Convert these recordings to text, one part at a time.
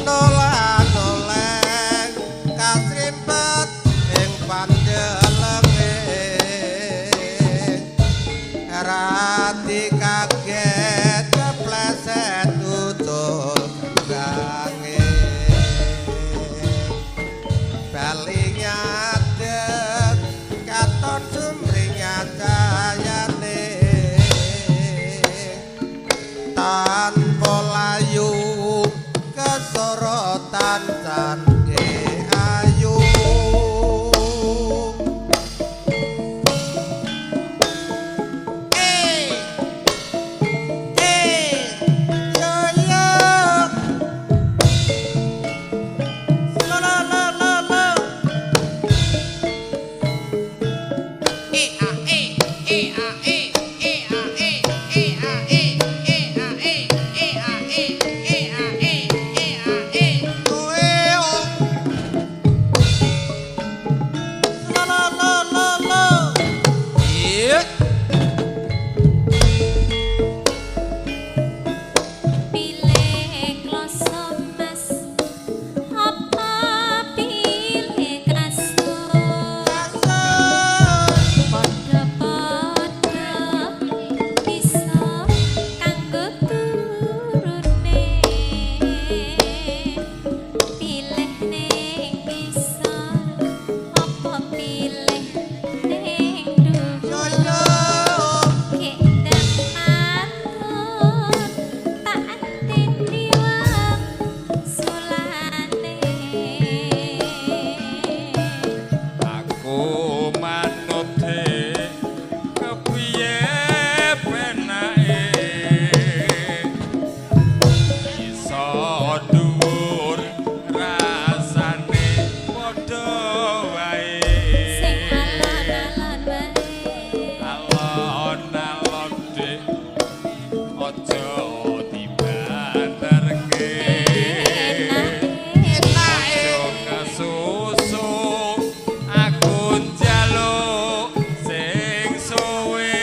Nola-noleng kasrimpet ing pandelenge rati kaget kepleset ucul kendhange bali ngadeg katon sumringah cahayane tanpa layu kesorotan candhe ayu. Eh eh yo yo lo lo lo lo lo E A E E A E E A E E A E E A E E A E E A E E A E. Oe o lo lo lo lo lo. Iya. Pilih kloso mas apa pilih kasur padha-padha bisa kanggo turune pilih ning ngisor apa pilih ning Yo dhuwur yo. Kendang matur tak anteni wong sulane. Aku manut kepiye penake iso dhuwur rasane padha wae. Sing alon-alon wae. Alon-alon dik aja dibanterke. Enake. Aja kesusu aku njaluk sing suwe.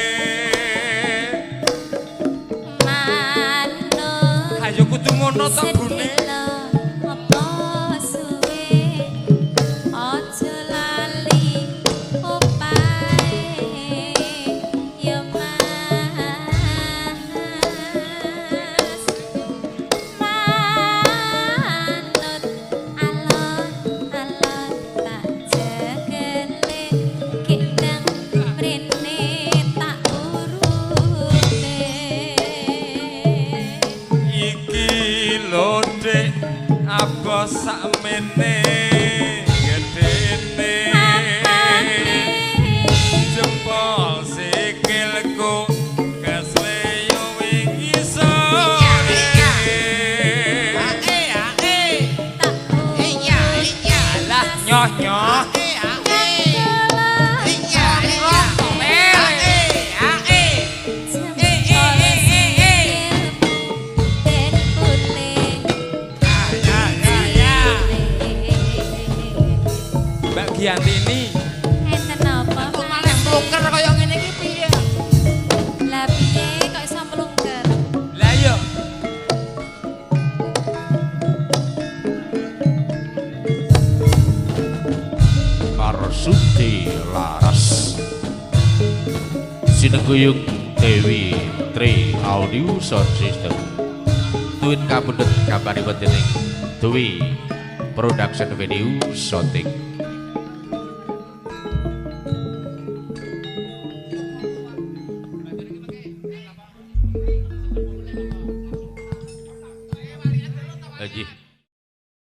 Manut Ayo kudu ngono to gune. sedelo apa suwe aja lali opahe ya Mas manut alon-alon tak jegele kendang mrene tak urute. Iki lho dik abos sakmene gedene. Jempol sikilku kesleyo wingi sore. A E A E. Tak Iya iya. Alah nyoh nyoh. E A E. Iya iya. A E A E. Jempol sikilmu den putih Ya ya ya. Mbak Giantini. Enten apa Kok malah mlungker kaya ngene iki piye? Lah piye kok iso mlungker? Lah yo. Marsudi Laras Sineguyung Dewi Tri Audio Sound System Tuwin kapundhut kabaripun dening Dwi Production Video Shooting. Haji.